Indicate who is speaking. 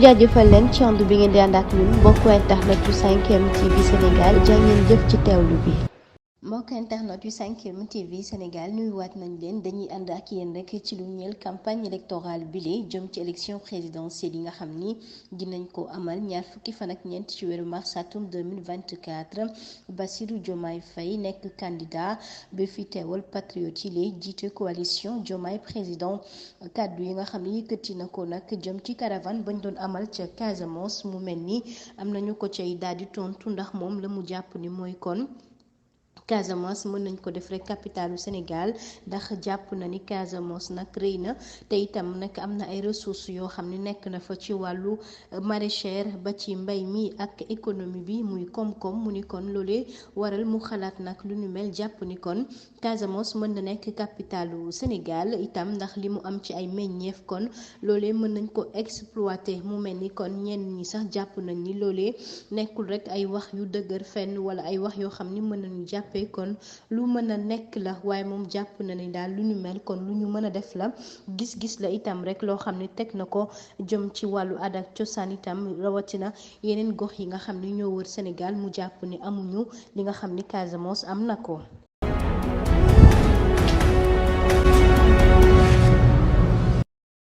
Speaker 1: jaajëfal leen ci ànd bi ngeen di ànd ak ñun mbokku internet yu 5M TV Sénégal jaa ngeen jëf ci teewlu bi. mbokk internet yu 5M TV Sénégal nuyuwaat nañ leen dañuy ànd ak yéen rek ci lu ñeel campagne électorale bile jëm ci élection présidentielle yi nga xam ni dinañ ko amal ñaar fukki fan ak ñeent ci weeru mars atum 2024 Bassirou Diomaye Faye nekk candidat ba fi teewal patriote yi lay jiite coalition Diomaye président kàddu yi nga xam ni yëkkati na ko nag jëm ci caravane bañ doon amal ca Casamance mu mel ni am nañu ko cay daal di tontu ndax moom la mu jàpp ni mooy kon. Casamance mën nañ ko def rek capitalu Sénégal ndax jàpp na ni Casamance nag rëy na te itam nag am na ay ressources yoo xam ne nekk na fa ci wàllu maraîchère ba ci mbay mi ak économie bi muy koom-koom mu ni kon loolee waral mu xalaat nag lu ñu mel jàpp ni kon Casamance mën na nekk capitalu Sénégal itam ndax li mu am ci ay meññeef kon loolee mën nañ ko exploiter mu mel ni kon ñenn ñi sax jàpp nañ ni loolee nekkul rek ay wax yu dëgër fenn wala ay wax yoo xam ni mën nañu jàppee kon lu mën a nekk la waaye moom jàpp na ni daal lu ñu mel kon lu ñu mën a def la gis-gis la itam rek loo xam ne teg na ko jëm ci wàllu aada ak cosaan itam rawatina yeneen gox yi nga xam ni ñoo wër Sénégal mu jàpp ni amuñu li nga xam ni Casamance am na ko.